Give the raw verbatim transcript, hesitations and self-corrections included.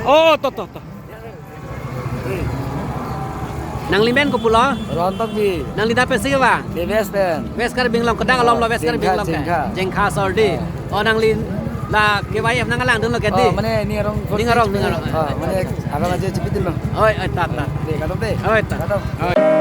Oh, to, to, to. Nangli men kopulo? Ron Tokbi. Nangli adap pensi vang? Di West pen. West Karbi Anglong, kedang alom lo West Karbi Anglong ke? Jengkha. Jengkha. Jengkha Sordi. Oh, nangli la K Y F nangkelang dunlo ke di? Oh, mane ning arong. Ning arong, ning arong. Oh, mane arong aja chepitilo. Oi, oi, ta, ta. Di, kadokave. Oi, ta. Kadok. Oi.